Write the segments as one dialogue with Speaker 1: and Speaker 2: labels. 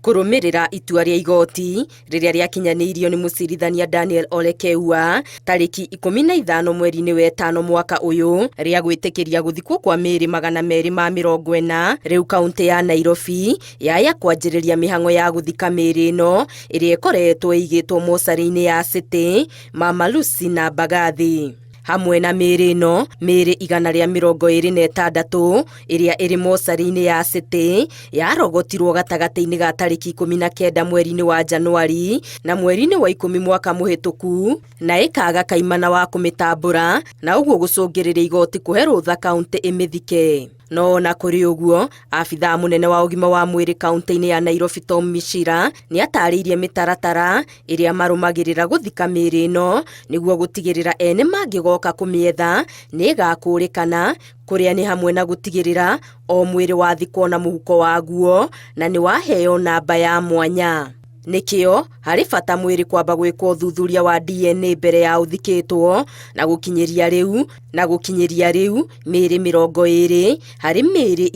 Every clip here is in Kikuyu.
Speaker 1: Kũrũmĩrĩra itua rĩa igooti rĩrĩa rĩakinyanĩirio nĩ mũcirithania Daniel Ole Keua tarĩki 15 mweri-inĩ wetano mwaka ũyũ rĩa gwĩtĩkĩria gũthikwo kwa mĩĩrĩ 240, rĩu kaũntĩ ya Nairobi yaya kwanjĩrĩria mĩhang'o ya gũthika mĩĩrĩ ĩno ĩrĩa ĩkoretwo ĩigĩtwo mocarĩ-inĩ ya City, Mama Lucy na Mbagathi. Hamwe na mĩĩrĩ ĩno, mĩĩrĩ 126 ĩrĩa ĩrĩ mocarĩ-inĩ ya City yarogotirwo gatagatĩ-inĩ ga tarĩki 19 mweri-inĩ wa Januari na mweri-inĩ wa 10 mwaka mũhĩtũku, na ĩkaga kaimana wa kũmĩtambũra na ũguo gũcũngĩrĩria igoti kũhe rũtha kaũntĩ ĩmĩthike. No ona kũrĩ ũguo, abithaa mũnene wa ũgima wa mwĩrĩ kaũntĩ-inĩ ya Nairobi Tom Michira nĩ atarĩirie mĩtaratara ĩrĩa marũmagĩrĩra gũthika mĩĩrĩ ĩno nĩguo gũtigĩrĩra ene mangĩgoka kũmĩetha nĩ ĩgakũrĩkana, kũrĩa nĩ hamwe na gũtigĩrĩra o mwĩrĩ wathikwo na mũhuko waguo na nĩ waheo namba ya mwanya. Nĩkĩo harĩ bata mwĩrĩ kwamba gwĩkwo ũthuthuria wa DNA mbere ya ũthikĩtwo, na gũkinyĩria rĩu na gũkinyĩria rĩu mĩĩrĩ 20 harĩ mĩĩrĩ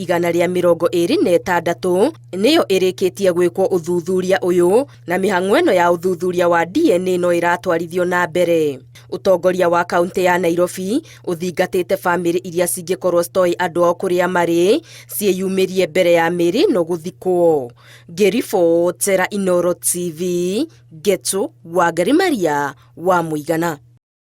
Speaker 1: 126 nĩyo ĩrĩkĩtie gwĩkwo ũthuthuria ũyũ, na mĩhang'o ĩno ya ũthuthuria wa DNA no ĩratwarithio na mbere. Ũtongoria wa kaũntĩ ya Nairobi ũthingatĩte bamĩrĩ iria cingĩkorwo citoĩ andũ ao kũrĩa marĩ ciĩyumĩrie mbere ya mĩĩrĩ ĩno gũthikwo. Ngĩribotera Inooro TV, Ngetu Wangari Maria wa Mũigana.